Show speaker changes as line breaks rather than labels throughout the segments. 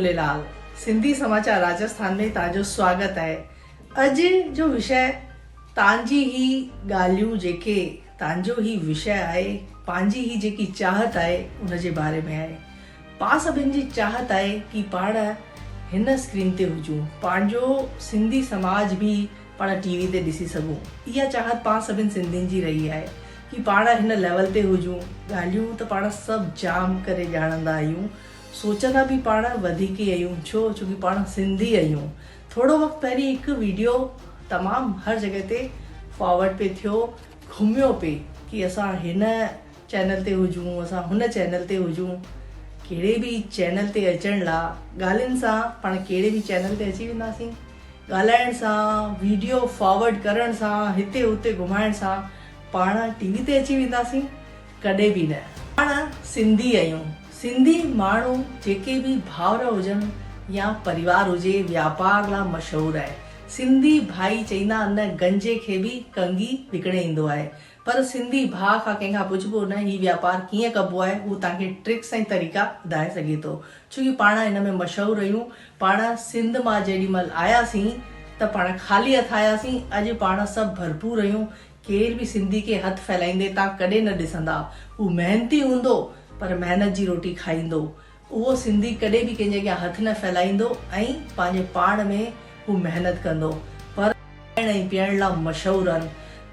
جهوليلال سنڌي سماچار راجسٿان ۾ توهان جو سواگت آهي اڄ جو وشيه توهان جي هي ڳالهيون جيڪي توهان جو هي وشيه آهي پنهنجي هي جيڪي چاهت آهي ان جي باري ۾ آهي پاڻ سڀن جي چاهت آهي ڪي پاڻ هن اسڪرين تي هجون پنهنجو سنڌي سماج به پاڻ ٽي وي تي ڏسي سگهون اها چاهت پاڻ سڀن سنڌين جي رهي آهي ڪي پاڻ هن ليول تي هجون ڳالهيون ته پاڻ سڀ جام ڪري ڄاڻندا آهيون سوچندا به پاڻ وڌيڪ ئي آهيون ڇو ڇو ڪي پاڻ سنڌي آهيون ٿورو وقت پهرين هڪ ويڊيو تمام هر جڳهه تي فارورڊ پئي ٿيو گهميو پئي ڪي اسان هن چينل تي هجون اسان هن چينل تي هجون ڪهڙي به چينل تي اچڻ لا ڳالهين سان پاڻ ڪهڙي به چينل تي اچي وينداسين ڳالهائڻ سان ويڊيو فارورڊ ڪرڻ سان هتي هتي گهمائڻ سان پاڻ ٽي وي تي اچي وينداسين ڪڏهن به نه. پاڻ سنڌي آهيون سنڌي ماڻهو جيڪي به ڀائر هجن يا پريوار هجي وياپار لا مشهور آهي سنڌي ڀائي چئيندا آهن نه گنجي کي به ڪنگي وڪڻي ايندو آهي پر سنڌي ڀاء کان ڪنهن کان پڇبو نه هي وياپار ڪيئن ڪبو آهي هو توهان کي ٽرڪس ۽ طريقا ٻڌائي سگهي ٿو ڇو ڪي پاڻ هن ۾ مشهور آهيون پاڻ سنڌ مان جيڏي مهل آياسين ته پاڻ خالي هٿ آياسين اڄ پاڻ سڀ ڀرپور آهيون ڪير به سنڌي کي هٿ ڦهلائيندي توهان ڪڏهن نه ڏسندا هو محنتي هوندو پر محنت جي روٽي کائيندو اهو سنڌي ڪڏهن به ڪنهن جي اڳيان هٿ نه ڦهلائيندو ۽ پنهنجي پاڻ ۾ هو محنت ڪندو پر کائڻ ۽ پيئڻ لا مشهور آهن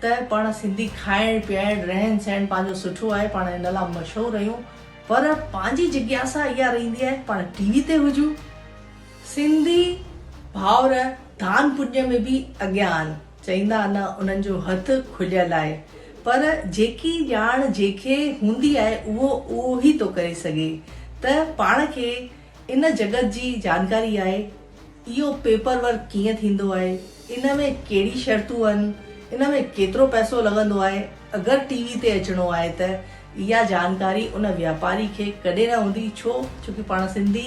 ته پاڻ سنڌي کائڻ پيئڻ رهن سهڻ پنهنجو سٺو آهي پاڻ ان لا مشهور آهيون پر پنهنجي جگياسا اها رهندي آهي پاڻ ٽي وي تي هجون سنڌي ڀائر دان پڃ ۾ به اڳيان آهن چئيندا آهن انهن جو هٿ کليل آهي پر جيڪي ڄاڻ جنهن کي هوندي آهي اهو اهو ئي ٿو ڪري سگهي ته پاڻ کي ان جڳت جي جانڪاري آهي اهو پيپر ورڪ ڪيئن ٿيندو آهي ان ۾ ڪهڙي شرطون آهن ان ۾ ڪيترو پئسو لڳندو آهي اگر ٽي وي تي اچڻو آهي ته اها جانڪاري ان وياپاري کي ڪڏهن نه هوندي ڇو ڇو ڪي پاڻ سنڌي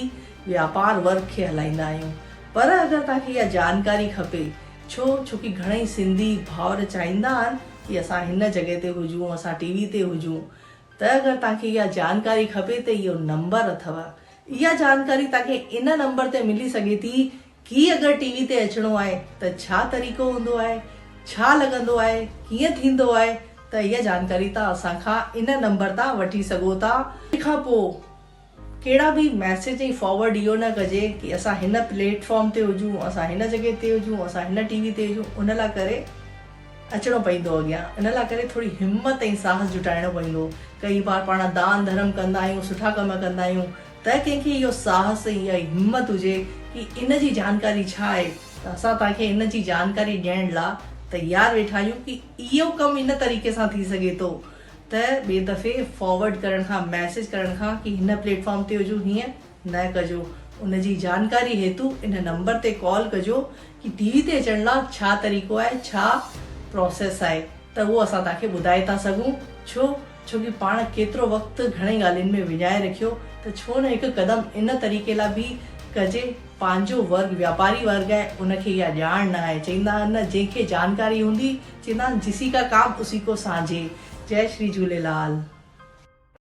وياپار ورڪ کي هلائيندا آهيون پر اگر توهان کي اها جانڪاري کپي ڇو ڇو ڪي گهڻئي سنڌي ڀائر چاهيندا آهن ڪي اسان هن جڳهه تي هجون اسان ٽي وي تي هجون ته اگر توهان کي اها جانڪاري کپي ته اهو نمبر اٿو اها جانڪاري توهان کي ان نمبر تي ملي سگهي ٿي ڪي اگر ٽي وي تي اچڻو آهي ته ڇا طريقو هوندو آهي ڇا لڳندو آهي ڪيئن ٿيندو آهي ته اها جانڪاري توهان اسان کان ان نمبر تان وٺي سگهو ٿا. ان کان پوء ڪهڙا به ميسيج ۽ فارورڊ اهو نه ڪجي ڪي اسان هن پليٽ فارم تي هجون اسان هن جڳهه تي هجون اسان هن ٽي وي تي هجون ان لاء ڪري اچڻو پئيندو اڳيان ان لاء ڪري ٿوري همت ۽ ساهس جٽائڻو پئيندو ڪئي بار پاڻ دان ڌرم ڪندا آهيون سٺا ڪم ڪندا آهيون ته ڪنهن کي اهو ساهس ۽ اها همت هجي ڪي ان جي جانڪاري ڇا آهي ته اسان توهان کي ان جي جانڪاري ڏيڻ لاء تيار ويٺا آهيون ڪي اهو ڪم ان طريقي سان ٿي سگهي ٿو ته ٻئي دفعي فارورڊ ڪرڻ کان ميسيج ڪرڻ کان ڪي هن پليٽ فارم تي هجو هيئن نه ڪجو ان جي جانڪاري هيتو ان نمبر تي ڪال ڪجو ڪي ٽي وي تي اچڻ لا ڇا طريقو آهي ڇا پروسيس آهي ته اهو اسان توهان کي ٻڌائي ٿا سگهون ڇو ڇو ڪي پاڻ ڪيترو وقت گهڻي ڳالهين ۾ وڃائي رکيو ته ڇو نه هڪ قدم ان طريقي لا به ڪجي پنهنجو ورگ وياپاري ورگ آهي ان کي اها ڄاڻ نه آهي چئيندا آهن نه جنهن کي جانڪاري هوندي چئيندا آهن جسي ڪا ڪام اسي ڪو سانجهي جئي شري جهوليلال.